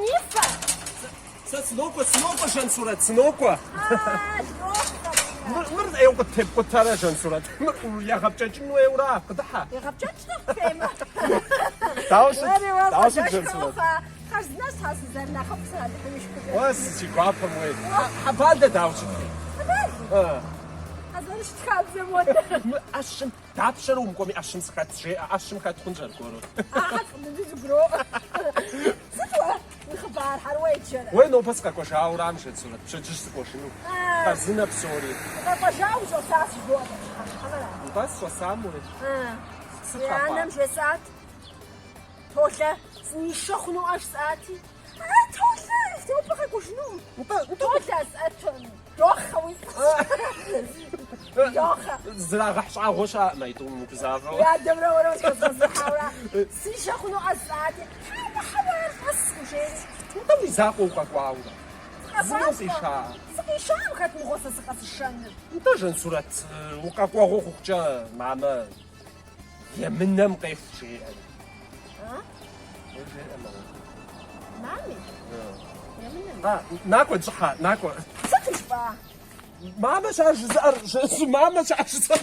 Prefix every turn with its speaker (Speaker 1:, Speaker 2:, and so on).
Speaker 1: Хьэнифэ!
Speaker 2: Сэ сынокӏуэ, сынокӏуэ, Жансурэт, сынокӏуэ. Мыр, мыр ӏейуэ къыттепкъутэрэ, Жансурэт? Мыр егъэпкӏэкӏын хуейуэра? Къыдыхьэ.
Speaker 1: Егъэпкӏэкӏ нэхъ хуеймэ.
Speaker 2: Дауэ щыт? Дауэ щыт, Жансурэт?
Speaker 1: Хъарзынэщ, Тхьэ, сызэрынэхъыфӏ сэ Алыхьым и шыкуркӏэ.
Speaker 2: Уэ си гуапэм уей. Хьэбалэ дауэ щытми?
Speaker 1: Хьэбалэ? А зэрыщыт хабзэм хуэдэ.
Speaker 2: Мы ӏэщым Дапщэрэ умыкӏуэми ӏэщым сыхэт, жеӏэ, ӏэщым хэт хъунщ аргуэру.
Speaker 1: Ахэр фӏы дыдэу зыгуроӏуэ. Сыт уэ уи хъыбархэр, уеджэрэ?
Speaker 2: Уей, нобэ сыкъэкӏуэжауэрам, Жансурэт, пщэдджыжь сыкӏуэжыну. Хъарзынэ псори.
Speaker 1: Укъэкӏуэжауэ ущӏэсащ жыбоӏэ пщыхьэщхьэмэра?
Speaker 2: Нтӏэ, сщӏэсам уей. Сыт
Speaker 1: Уи
Speaker 2: къэхъуа?
Speaker 1: анэм жесӏат, Толэ, сынишэ хъунуӏэ жысӏати. А, Толэ, нобэ къэкӏуэжынукъым.
Speaker 2: Нтӏэ, нтӏэ.
Speaker 1: Толэ, сӏэтым. Дохъэ уи фӏэщ. Дохъэ.
Speaker 2: Зрагъэхь щӏагъуэ щыӏэкъым а тӏум умыгузавэу.
Speaker 1: Уи адэмрэ уэрэ узэхэзгъэзыхьаура? Сишэ хъунуӏэ жысӏати. Хьэуэ, хьэуэ, ар щӏэскъым, жери.
Speaker 2: Нтӏэ уи закъуэ укъэкӏуауэрэ? Зыми укъиша?
Speaker 1: Сыкъишам хэт мыгъуэ сэ сыкъэзышэныр?
Speaker 2: Нтӏэ, Жансурэт, укъэкӏуэгъуэ хъухукӏэ, мамэ емынэм къеху жеӏэри.
Speaker 1: А?
Speaker 2: Жеӏэ мамэ.
Speaker 1: Мами? Емынэм?
Speaker 2: А, накӏуэ, дыщӏыхьэ, накӏуэ.
Speaker 1: Сыт жыпӏа?
Speaker 2: Мамэ щыӏэ жызыӏэр, мамэ щыӏэ жызыӏэр.